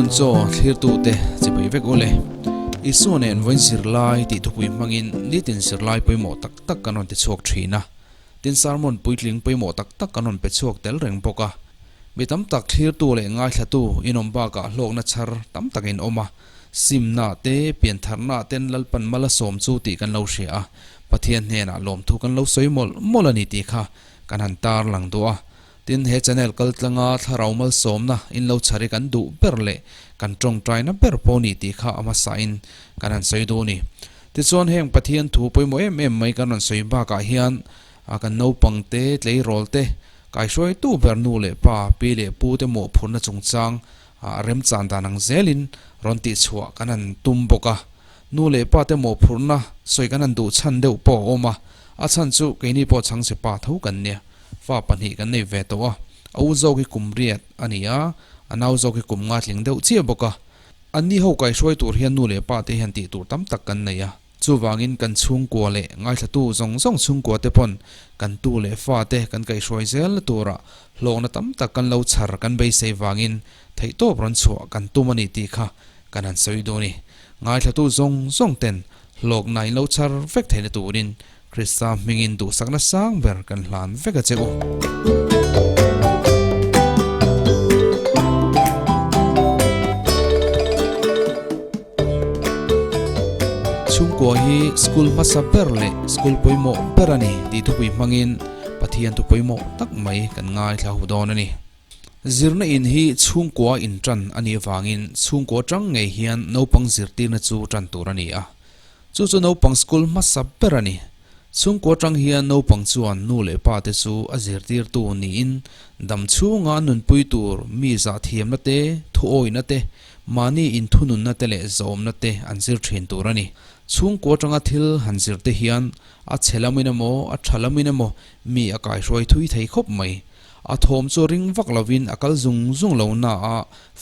Chhun chaw thlirtute chibai vek ule. Isua nen vawiin zirlai tih thupui hmangin nitin zirlai pawimawh tak tak kan rawn ti chhuak thin a. Tin sermon puitling pawimawh tak tak kan rawn pe chhuak tel reng bawk a. Mi tam tak thlirtu leh ngaithlatu inawm bakah hlawkna chhar tam tak in awm a. Simna te, piantharna ten Lalpan mal a sawm chu tih kan lo hria a, Pathian hnenah lawmthu kan lo sawi mawlh mawlh a ni tih kha kan han tar lang duh a. Tin, he channel kaltlanga thlarau malsawmna in lo chhar hi kan duh ber leh kan tawngtaina ber pawh a ni tih kha a hmasain kan han sawi duh a ni. Tichuan, heng Pathian thu pawimawh em em mai kan rawn sawi bakah hian kan naupang te, tleirawl te, kaihruaitu ber nu leh pa, pi leh pu te mawhphurhna chungchang A remchan dan ang zelin rawn tihchhuah kan han tum bawk a, nu leh pa te mawhphurhna sawi kan han duh chhan deuh pawh a awm a, a chhan chu keini pawh chhangchhe pa tho kan nia, fa pahnih kan nei ve tawh a, a u zawk hi kum riat a ni a, a nau zawk hi kum nga tling deuh chiah bawk a, anni ho kaihruai tur hian nu leh pa te hian tih tur tam tak kan nei a. Chuvangin kan chhungkua leh ngaithlatu zawng zawng chhungkua te pawn kan tu leh fa te kan kaihhruai zel na turah hlawkna tam tak kan lo chhar kan beisei vangin theihtawp rawn chhuah kan tum a ni tih kha kan han sawi duh a ni. Ngaithlatu zawng zawng ten hlawkna in lo chhar vek theihna turin Krista hmingin duhsakna sang ber kan hlan vek a che u. Chhungkua hi school hmasa ber leh school pawimawh ber a ni tih thupui hmangin Pathian thu pawimawh tak mai kan ngaithla hu dawn a ni. Zirna in hi chhungkua in tan a nih avangin chhungkua tang ngei hian naupang zirtirna chu tan tur a ni a. Chu chu naupang school hmasa ber a ni. Chhungkua tang hian naupang chuan nu leh pa te chu a zirtirtu niin dam chhunga a nunpui tur mi zahthiamna te, thuawihna te, mahni inthununna te leh zawmna te an zir thin tur a ni. Chhungkua tanga thil han zir te hian a chhe lamin emaw a tha lamin emaw mi a kaihruai thui thei khawp mai. A thawm chu ring vak lovin a kal zung zung lo na a,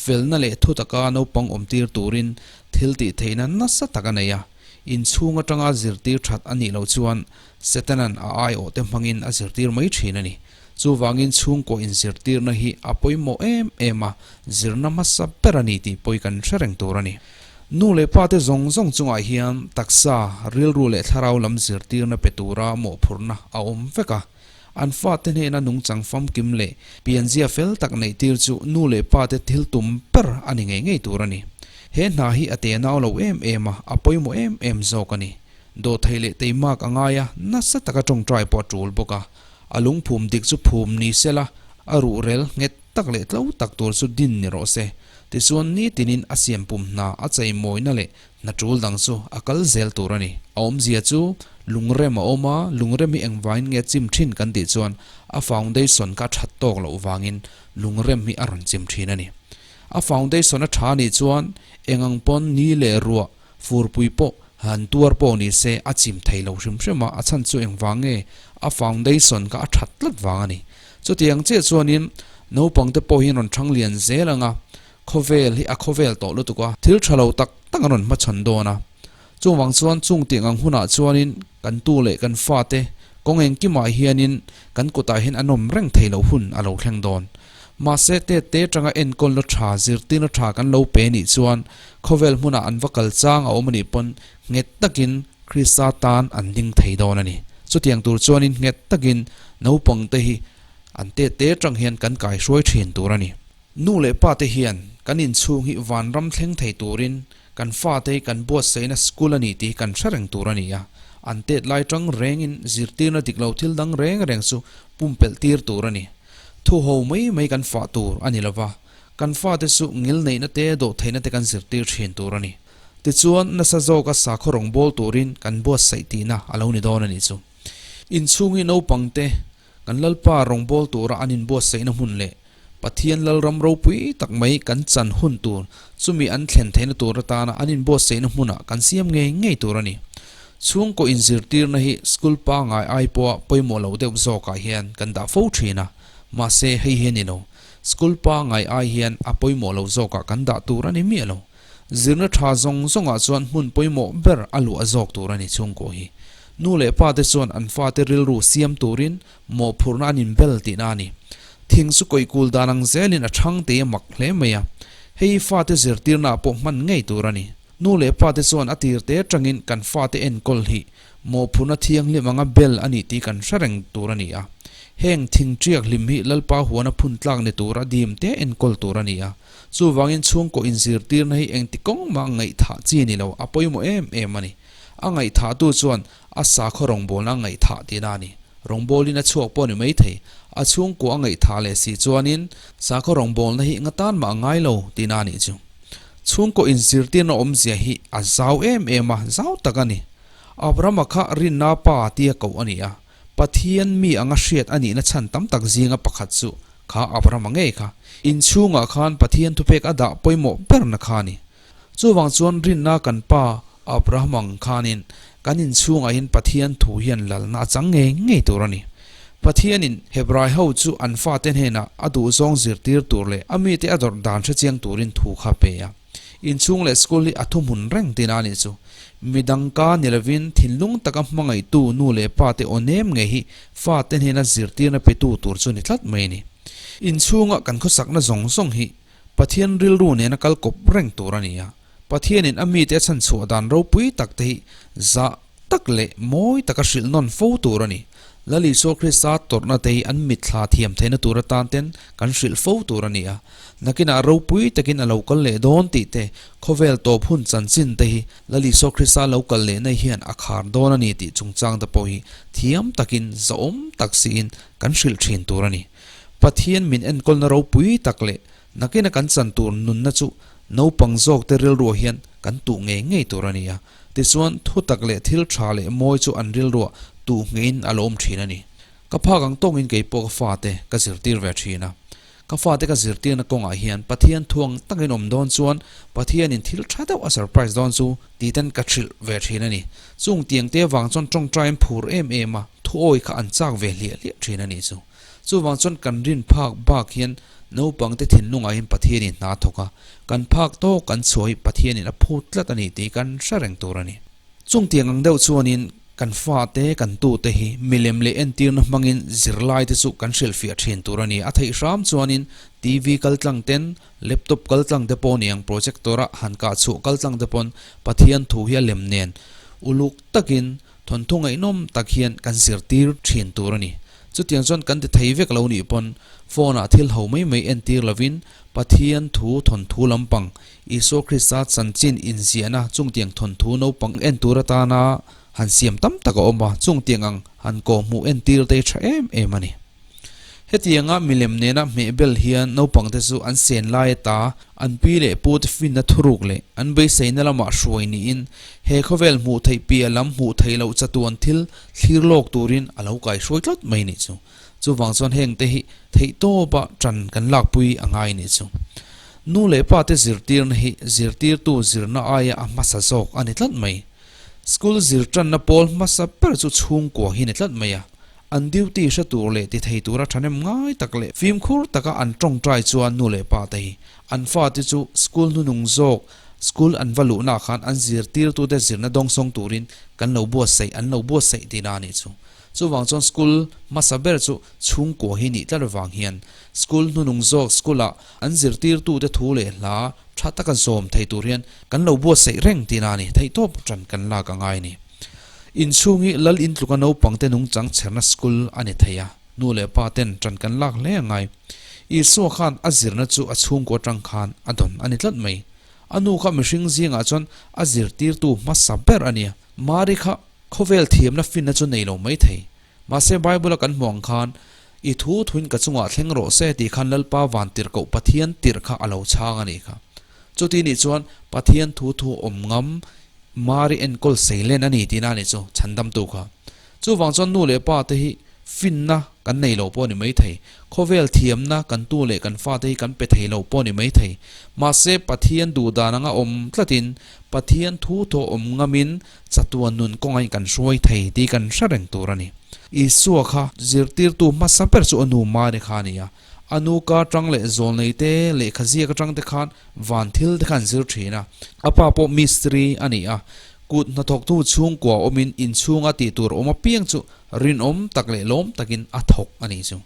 felna leh thu taka naupang awmtir turin Thil tih theihna nasa tak a nei a, inchhung atanga zirtir that a nih loh chuan Setana'n a aiawhte hmangin a zirtir mai thin a ni. Chuvangin chhungkaw inzirtirna hi a pawimawh em em a, zirna hmasa ber a ni tih pawi kan hre reng tur a ni. Nu leh pate zawng zawng chungah hian taksa, rilru leh thlarau lam zirtirna pe tura mawhphurhna a awm vek a. An fate hnena nungchang famkim leh pianzia fel tak neihtir chu nu leh pate thil tum ber a ni ngei ngei tur a ni. He hna hi a tenau lo em em a, a pawimawh em em zawk a ni. Dawhthei leh teimak a ngai a, nasa taka tawngtai pawh a tul bawk a. A lungphum dik chu phum ni sela, a ruhrel nghet tak leh tlo tak tur chu din ni rawh se. Tichuan nitinin a siampum hna a cheimawina leh Hna tul dang chu a kal zel tur a ni. A awmzia chu lungrem a awm a, lungrem hi engvangin nge chim thin kan tih chuan a foundation kha a that tawk loh vangin lungrem hi a rawn chim thin a ni. A foundation a tha nih chuan eng ang pawn ni leh ruah furpui pawh han tuar pawh ni se a chim thei lo hrim hrim a, a chhan chu engvang nge a foundation kha a that tlat vang a ni. Chutiang chiah chuanin naupangte pawh hi an rawn thang lian zel ang a, Khawvel hi a khawvel tawh lutuk a, thil tha lo tak tak an rawn hmachhawn dawn a. Chuvang chuan chung tih ang hunah chuanin kan tu leh kan fate kawng engkimah hianin kan kutah hian an awm reng thei loh hun a lo thleng dawn. Mahse tete tanga enkawlna tha, zirtirna tha kan lo pe nih chuan khawvel hmunah an va kal chang a awm anih pawn nghet takin Krista tan an ding thei dawn a ni. Chutiang tur chuanin nghet takin naupangte hi an tete tang hian kan kaihruai thin tur a ni. Nu leh pa te hian kan inchhung hi vanram thleng thei turin kan fate hi kan buatsaihna school a ni tih hi kan hre reng tur a ni a, an tet lai tang rengin zirtirna dik lo thil dang reng reng chu pumpelh tir tur a ni. Thu ho mai mai kan fah tur a ni lova, kan fate chu ngil neihna te dawh theihna te kan zirtir thin tur a ni. Tichuan nasa zawka sakhaw rawngbâwl turin kan buatsaih tihna a lo ni dawn a nih chu. Inchhung hi naupang te Kan Lalpa rawngbâwl tura an inbuatsaihna hmun leh Pathian Lalram ropui tak mai kan chan hun tur, chumi an thlen theihna tur atana an inbuatsaihna hmunah kan siam ngei ngei tur a ni. Chhungkaw inzirtirna hi school pangngai ai pawha pawimawh loh deuh zawkah hian kan dah fo thin a, mahse hei hi a ni lo. School pangngai ai hian a pawimawh loh zawkah kan dah tur a ni miah lo. Zirna tha zawng zawngah chuan hmun pawimawh ber a luah zawk tur a ni chhungkaw hi. Nu leh pa te chuan an fate rilru siam turin mawhphurhna an inbel tihna a ni. Thing chu kawihkul dan ang zelin a thang tei a mak hle mai a. Hei hi fate zirtirnaah pawh hman ngei tur a ni. Nu leh pate chuan a tirte atangin kan fate enkawl hi mawhphurhna thianghlim anga bel a nih tih kan hre reng tur a ni a. Heng thingṭiak hlim hi Lalpa huana phun tlak ni tura dimte enkawl tur a ni a. Chuvangin chhungkaw inzirtirna hi engti kawng mah ngaihthah chi ni lo, a pawimawh em em a ni. A ngaihthahtu chuan a sakhaw rawngbawlna a ngaihthah tihna a ni. Rawngbawlin a chhuak pawh a ni maithei. A chhungkua a ngaihthah leh si chuanin sakhaw rawngbawlna hi nga tan mah a ngai lo tihna a nih chu. Chhungkaw inzirtirna awmzia hi a zau em em a, zau tak a ni. Abrahama kha rinna pa tia koh a ni a, Pathian mi anga hriat a nihna chhan tam tak zinga pakhat chu kha Abrahama ngei kha. Inchhungah khan Pathian thupek a dah pawimawh berna kha a ni. Chuvang chuan rinna kan pa Abraham ang khanin kan inchhungah hian Pathian thu hian lalna a chang ngei ngei tur a ni. Pathianin Hebrai ho chu an fate hnenah a duhzawng zirtir tur leh a mite a dawrh dan hrechiang turin thu kha pe a. Inchhung leh school hi a thuhmun reng tina a nih chu. Midang ka ni lovin thinlung taka hmangaihtu nu leh pate aw nem ngei hi fate hnena zirtirna petu tur chu ni tlat mai a ni. Inchhunga kan khawsakna zawng zawng hi Pathian rilru nena kal kawp reng tur a ni a, Pathianin a mite a chhanchhuah dan ropui tak te hi zah tak leh mawi taka hrilh nawn fo tur a ni. Lal Isua Krista tawrhna te hi an mitthla thiam theihna tur atan ten kan hrilh fo tur a ni a, nakinah ropui takin a lo kal leh dawn tih te, khawvel tawp hun chanchin te hi Lal Isua Krista lo kal lehna hian a khar dawn a ni tih chungchang te pawh hi thiam takin zahawm tak siin kan hrilh thin tur a ni. Pathian min enkawlna ropui tak leh nakina kan chan tur nunna chu naupang zawkte rilruah hian kan tuh ngei ngei tur a ni a. Tichuan, thutak leh thil tha leh mawi chu an rilruah tuh ngeiin a lo awm thin a ni. Ka phak ang tawngin kei pawh ka fate ka zirtir ve thin a. Ka fate ka zirtirna kawngah hian Pathian thuang takin awm dawn chuan Pathianin thil tha deuh a surprise dawn chu tih ten ka hrilh ve thin a ni. Chung tiangte avang chuan tawngtai an phur em em a, thuawi kha an chak ve hliah hliah thin a nih chu. Chuvang chuan kan rin phak bak hian naupangte thinlungah hian Pathianin hna a thawk a, kan phak tawk kan chhuah hi Pathianin a phut tlat a ni tih kan hre reng tur a ni. Chung tiang ang deuh chuanin kan fate, kan tute hi milem leh entirna hmangin zirlaite chu kan hrilhfiah thin tur a ni. A theih hram chuanin TV kaltlang ten, laptop kaltlang te pawh niang projector a han kah chhuah kaltlang te pawn Pathian thu hi a lem nen uluk takin thawnthu ngaihnawm tak hian kan zirtir thin tur a ni. Chutiang chuan kan ti thei vek lo nih pawn phone ah thil ho mai mai entir lovin Pathian thu thawnthu lampang Isua Krista chanchin inziahna chungtiang thawnthu naupang en tur atana han siam tam tak a awm a, chungtiang ang han kawhhmuh entir te hi tha em em a ni. Hetianga milem nena hmehbel hian naupangte chu an sen lai ata an pi leh pute finna thuruk leh an beiseina lamah hruai niin he khawvel hmuh theih piah lam hmuh theih loh chatuan thil thlir lawk turin a lo kaihruai tlat mai nih chu. Chuvang chuan hengte hi theihtawpa tan kan lakpui a ngai nih chu. Nu leh pate zirtirna hi zirtirtu zirna aia a hmasa zawk a ni tlat mai. School zir tanna pawl hmasa ber chu chhungkua hi ni tlat mai a. An duty hre tur leh ti thei tura thahnem ngai tak leh fimkhur taka an tawngtai chuan nu leh pa te hi an fate chu school hnunung zawk school an va luhnaah khan an zirtirtute zirna dawngsawng turin kan lo buatsaih an lo buatsaih tihna a nih chu. Chuvang chuan school hmasa ber chu chhungkua hi nih tlat avang hian school hnunung zawk school ah an zirtirtute thu leh hla tha taka zawm thei tur hian kan lo buatsaih reng tihna a ni. Theihtawp tan kan lak a ngai a ni. Inchhung hi Lal Intluka naupangte nungchang chherna school a ni thei a, nu leh pa ten tan kan lak hle a ngai. Isua khan a zirna chu a chhungkaw atang khan a dawn a ni tlat mai. A nu kha mihring zingah chuan a zirtirtu hmasa ber a nia. Mari kha khawvel thiamna finna chu nei lo mai thei. Mahse Bible a kan hmuh ang khan, I thu thuin ka chungah thleng rawh se tih khan Lalpa van tirhkoh Pathian tirh kha a lo chhang a nih kha. Chuti nih chuan Pathian thu thu awm ngam Mari enkawl seilen a ni tihna a nih chu chhandamtu kha. Chuvang chuan nu leh pa te hi finna kan nei lo pawh a ni mai thei. Khawvel thiamna kan tu leh kan fate hi kan pe thei lo pawh a ni mai thei. Mahse Pathian duhdan anga awm tlatin Pathian thu thaw awm ngamin chatuan nun kawngaih kan hruai thei tih kan hre reng tur a ni. Isua kha zirtirtu hmasa ber chu a nu Mari kha a ni a. A nu ka tang leh zawlnei te, lehkha ziak atang te khan van thil te kha an zir thin a. A pa pawh mistiri a ni a, kut hnathawktu chhungkua awmin inchhunga tih tur awm apiang chu rinawm tak leh lawm takin a thawk a nih chu.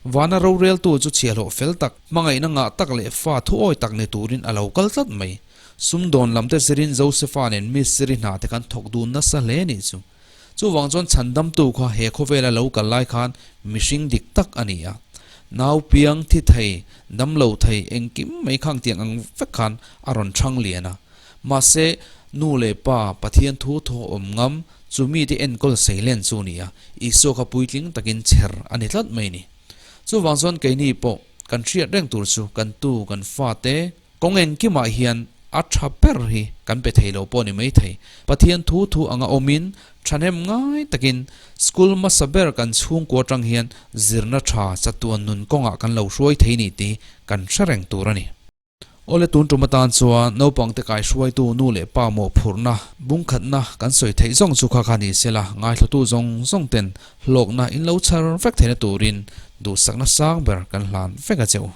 Vana roreltu chu chhiahhlawh fel tak, hmangaihna ngah tak leh fa thuawi tak ni turin a lo kal tlat mai. Sumdawn lamte zirin Josefa nen mistiri hna te kan thawk dun nasa hle nih chu. Chuvang chuan chhandamtu kha he khawvela lo kal lai khan mihring dik tak a ni a. Nau piang thi thei, damlo thei engkim mai khang tiang ang vek khan a rawn chhang lian a. Mahse, nu leh pa Pathian thu thaw awm ngam chu mite enkawl seilen chu a ni a, Isua kha puitling takin chher a ni tlat mai a ni. Chuvang chuan keini pawh kan hriat reng tur chu kan tu kan fate, Kawng engkimah hian a tha ber hi kan pe thei lo pawh a ni maithei. Pathian thu thu anga awmin thahnem ngai takin school hmasa ber kan chhungkua atang hian zirna tha chatuan nun kawngah kan lo hruai thei ni tih kan hre reng tur a ni. Awle tun tum atan chuan naupangte kaihruaitu nu leh pa mawhphurhna bungkhatna kan sawi theih zawng chu kha kha ni sela ngaithlatu zawng zawng ten hlawkna in lo chhar vek theihna turin duhsakna sang ber kan hlan vek a che u.